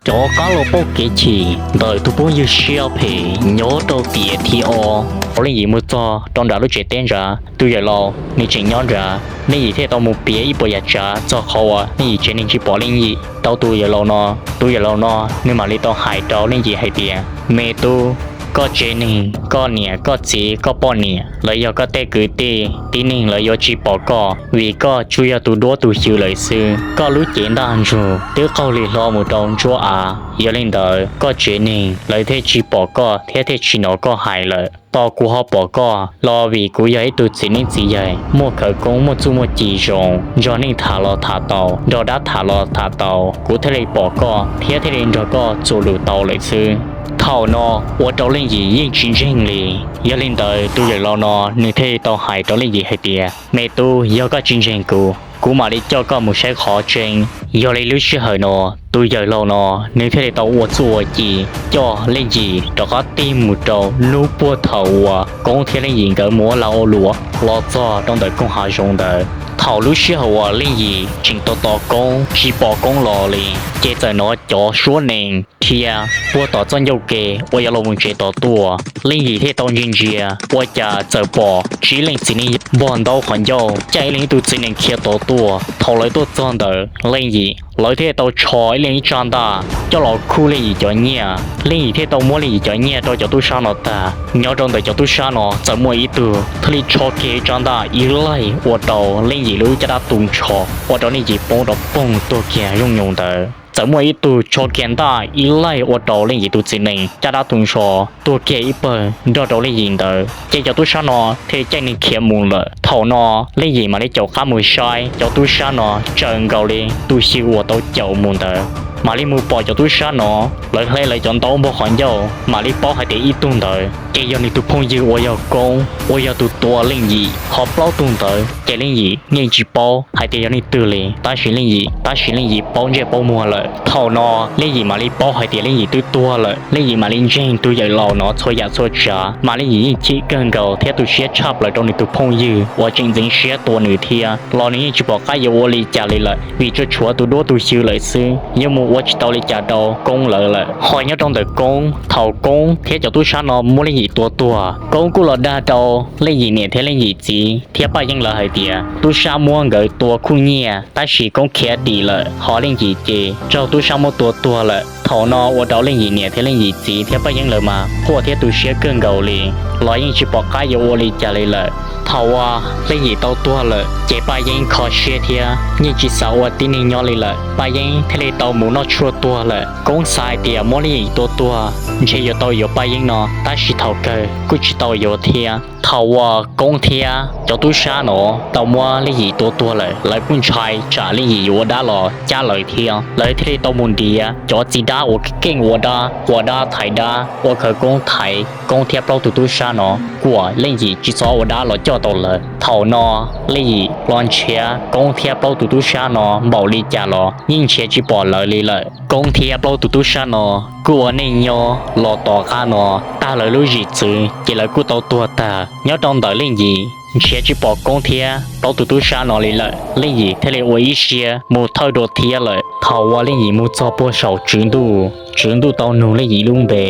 Rov qab los paub kev chim ntawm tus phooj ywg siab phem nyob rau tiam thib ob. Thaum Leej Yim mus txog rau nram lub tsev teb ntawd, tus yawm laus nws tseem nyob nrad. Leej Yim thiaj tau mus piav ib puas yam tsav txog qhov uas Leej Yim tsev neeg tsis pom Leej Yim rau tus yawm laus no. Tus yawm laus no nws mam li tau hais rau Leej Yim hais tias, me tub, koj tsev neeg, koj niam koj txiv koj poj niam los yog koj tej kwv tij tib neeg lawv yuav tsis pom koj vim koj tsuas yog tus duab tus xyw lawm xwb. Koj lub cev ntaj ntsug twb qaug li hlo mus rau ntsuab av. Yog li ntawd koj tsev neeg lawv thiaj tsis pom koj thiab thiaj tsis hnov koj hais lawm. Tos kuv ho pom koj los vim kuv yog ib tug txiv neeb txiv yaig muaj khawv koob muaj txuj muaj ci zoo, nrog neeg tham los tham tau, nrog dab tham los tham tau, kuv thiaj li pom koj thiab thiaj li nrog koj txuas lus tau lawm xwb. Thaum no ua rau Leej Yim yeej tsis ntseeg li. Yog li ntawd tus yawm laus no nws thiaj li tau hais rau Leej Yim hais tias, me tub, yog koj tsis ntseeg kuv, kuv mam li coj koj mus saib qhov tseeb. Yog li lub sij hawm no tus yawm laus no nws thiaj li tau ua txuj ua ci coj Leej Yim rov qab tig mus rau hnub puag thaum uas Koob thiab Leej Yim nkawd mus ua lag ua luam los txog rau ntawm koog hav zoov ntawd. Thaum lub sij hawm uas Leej Yim tseem tos tos Koob tsis pom Koob los li, ces txawm hnov cov suab nees thiab puag tom txoj ncauj ke uas yuav los mus tsev tom tuaj. Leej Yim thiaj tau ntsia ntsia ua cas txawm pom tsib leej txiv neej npog ntaub qhov ncauj caij ib leeg ib tug txiv nees khiav tod tuaj. Thaum lawv tuaj txog ntawm Leej Yim, lawv thiaj tau tsho ib leeg ib tsab ntaj coj los khuj Leej Yim cov nyiaj. Leej Yim thiaj tau muab Leej Yim cov nyiaj rau cov tub sab no tag. Nyob rau ntawm cov tub sab no txawm muaj ib tug thiaj li tsho kiag ib tsab ntaj ib laig ua rau Leej Yim lub caj dab tu ntsho, ua rau Leej Yim poob rau poog tuag kiag zoo nyoos ntawd. Txawm muaj ib tug tsho kiag ntaj ib laig ua rau Leej Yim tus txiv nees caj dab tu ntsho tuag kiag ib pawg nrog rau Leej Yim ntawd, ces cov tub sab no thiaj caij neeg khiav mus lawm. Thaum no Leej Yim mam li caum qab mus saib cov tub sab no tsaws nkaus li tus xyw uas tau caum mus ntawd, mam li mus pom cov tub sab no lawv hle lawv cov ntaub npog qhov ncauj, mam li paub hais tias ib tug ntawd ces yog nws tus phooj ywg uas yog Koob uas yog tus tua Leej Yim, ho plaub tug ntawd ces Leej Yim yeej tsis paub hais tias yog leej twg li, tab sis Leej Yim, tab sis Leej Yim paub ntsej paub muag lawm. Thaum no Leej Yim mam li paub hais tias Leej Yim twb tuag lawm. Leej Yim mam li ntseeg tus yawm laus no txhua yam txhua tsav, mas Leej Yim yeej chim kawg nkaus thiab tu siab tshaj plaws rau nws tus phooj ywg uas tseem ntxeev siab tua nws thiab los nws yeej tsis pom qab yuav ua li cas li lawm, vim tsuas tshuav tus duab tus xyw lawm xwb, yuav mus ua tsis tau li cas rau Koob lawv lawm. Ho nyob rau ntawm Koob, thaum Koob thiab cov tub sab no muab Leej Yim tua tuag, Koob kuj los dag rau Leej Yim niam thiab Leej Yim txiv thiab Paj Yeeb lawv hais tias tub sab muab nkawd tua khuj nyiaj, tab sis Koob khiav dim lawm, ho Leej Yim ces raug tub sab muab tua tuag lawm. Thaum no ua rau Leej Yim niam thiab Leej Yim txiv thiab Paj Yeeb lawv mas quaj thiab tu siab kawg nkaus li, los yeej tsis pom qab yuav ua li cas li lawm. Thaum uas Leej Yim tau tuag lawm ces Paj Yeeb kho siab thiab yeej tsis xav ua tib neeg nyob li lawm. Paj Yeeb thiaj li tau mus noj tshuaj tuag lawm. Koob xav hais tias muab Leej Yim tua tuag ntshe yuav tau yuav Paj Yeeb no, tab sis thaum kawg kuj tsis tau yuav thiab. Thaum uas Koob thiab cov tub sab no tau muab Leej Yim tua tuag lawm, lawv kuj ntshai tsam Leej Yim yuav ua dab los cab lawv thiab, lawv thiaj li tau mus ntiav cov txiv dab uas keej ua dab, ua dab thaiv dab, ua khawv koob thaiv Koob thiab plaub tus tub sab no, kom Leej Yim tsis txhob ua dab los coj tau lawv. Thaum no Leej Yim los nrhiav Koob thiab plaub tus tub sab no npaum li cas los yeej nrhiav tsis pom lawv li lawm. Koob thiab plaub tus tub sab no kuj ua neej nyob los tom qab no, tag lawv lub zim txwv ces lawv kuj tau tuag tag. Nyob rau ntawm Leej Yim nrhiav tsis pom Koob thiab plaub tus tub sab no li lawm, Leej Yim thiaj li ua ib siab mus thawj dua thiab lawm. Thaum uas Leej Yim mus txog puag saum tswv ntuj, tswv ntuj tau nug Leej Yim lub npe.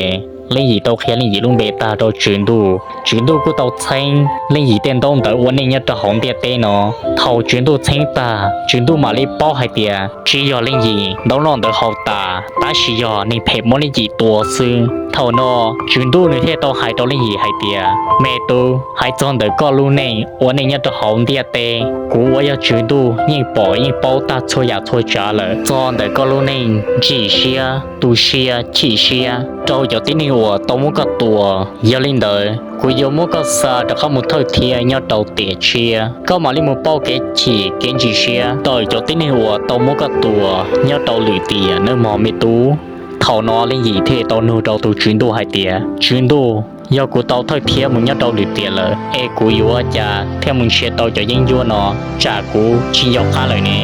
Leej Yim tau qhia Leej Yim lub npe tag rau tswv ntuj, tswv ntuj kuj tau txheeb Leej Yim tej ntaub ntawv ua neej nyob rau hauv ntiaj teb no. Thaum tswv ntuj txheeb tag, tswv ntuj mam li paub hais tias tsis yog Leej Yim ntaub noj ntawv haus tas, tab sis yog neeg phem muab Leej Yim tua xwb. Thaum no tswv ntuj nws thiaj tau hais rau Leej Yim hais tias, me tub, hais txog ntawm koj lub neej ua neej nyob rau hauv ntiaj teb, kuv uas yog tswv ntuj yeej pom yeej paub tag txhua yam txhua tsav lawm. Txog ntawm koj lub neej ntsim siab, tu siab, chim siab rau cov tib neeg uas tau muab koj tua. Yog li ntawd, kuv yuav muab koj xa rov qab mus thawj thiab nyob rau tiam tshiab, koj mam li mus pauj kev chim kev ntsim siab ntawm cov tib neeg uas tau muab koj tua nyob rau lwm tiam nawb mog me tub. Thaum no Leej Yim thiaj tau nug rau tus tswv ntuj hais tias, tswv ntuj, yog kuv tau thawj thiab mus nyob rau lwm tiam lawm es kuv yuav ua cas thiaj mus nrhiav tau cov yeeb ncuab no? Tsam kuv tsis nco qab lawm ne.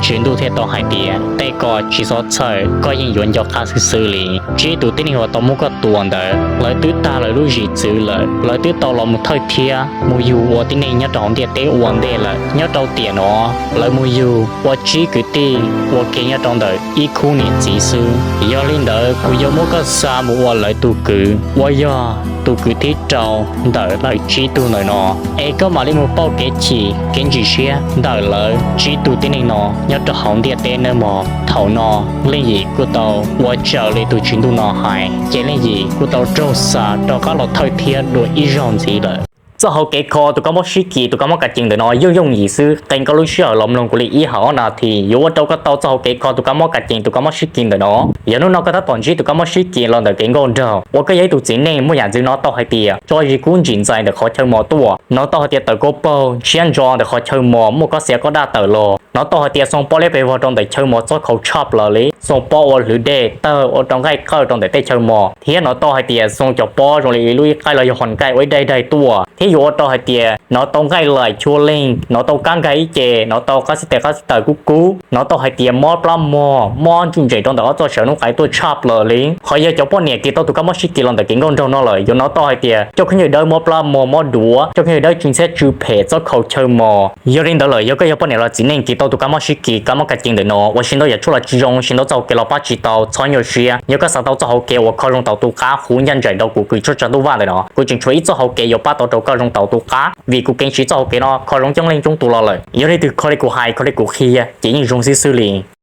Tswv Ntuj thiaj tau hais tias, tej ko tsis txhob txhawj, koj yeej yuav nco qab xwb xwb li. Tsib tus tib neeg uas tau muab koj tua ntawd, lawv twb tag lawv lub zim txwv lawm, lawv twb tau los mus thawj thiab mus yug ua tib neeg nyob rau hauv ntiaj teb ua ntej lawm. Nyob rau tiam no, lawv mus yug ua tsib kwv tij ua ke nyob rau ntawm ib khub niam txiv xwb. Yog li ntawd, kuv yuav muab koj xa mus ua lawv tus kwv uas yog tus kwv thib rau ntawm lawv tsib tug ntawm no, es koj mam li mus pauj kev chim kev ntsim siab ntawm lawv tsib tug tib neeg no nyob rau hauv ntiaj teb nawb mog. Thaum no, Leej Yim kuj tau ua raws li tus Tswv Ntuj no hais, ces Leej Yim kuj tau raug xa rov qab los thawj thiab dua ib zaug ntxiv lawm. Txoj hauv kev kho tus kab mob sib kis tus kab mob kas cees ntawm no yooj yooj yim xwb, qee koj lub sij hawm los mloog kuv li ib hawm ob nas this yuav ua rau koj tau txoj hauv kev kho tus kab mob kas cees tus kab mob sib kis ntawm no. Yog hnub no koj tab tom ntsib tus kab mob sib kis los ntawm kev nkauj nraug uas koj yog ib tug txiv neej muaj yam ntxwv no tau hais tias tso zis kub ntsim ntxais ntawm qhov chaw mos tuaj, no tau hais tias tawm kua paug tshiab ntso ntawm qhov chaw mos muaj koj xiav koj daj tawm los, no tau hais tias xoo pob liab pes vog rau ntawm chaw mos txob khau tshaj plaws li, xoo pob ua hlwv dej tawg ua rau nqaij qawj rau ntawm tej chaw mos, thiab no tau hais tias xoo cov pob zoo li lub ib qaij los yog hos nkaij ua ib daig daig tuaj, thiab yuav ua rau hais tias no tau nqaij laim chua leej, no tau kab nkag ib ce, no tau qab xib tes qab xib taws kub kub, no tau hais tias mob plab mog, mob ntsuj ntsem rau ntawm ob txoj sawv noob qais tuaj tshaj plaws li. Qhov yog cov poj niam kis tau tus kab mob sib kis los ntawm kev nkauj nraug no lawm yuav no tau hais tias coj khaub ncaws dawb mob plab mog mob duav, coj khaub ncaws dawb tsis ntxhiab tsw phem txob khau chaw mos. Yog li ntawd lawm yog koj yog poj niam los txiv neej kis tau tus kab mob sib kis kab mob kas cees ntawm no uas siv ntau yam tshuaj los tsis zoo, siv ntau txoj hauv kev los pab tsis tau, txhob nyuaj siab. Yog koj xav tau txoj hauv kev uas kho zoo tau tus qab huv ncaj nraim rau kuv kws tsuj tsa ntuj vaj ntawm no, kuv tseem tshuav ib txoj hauv kev yuav pab tau rau koj zoo tau tus qab, vim kuv keev siv txoj hauv kev no kho zoo coob leej coob tus los lawm. Yog leej twg kho li kuv hais kho li kuv qhia ces yeej zoo xib xwb li.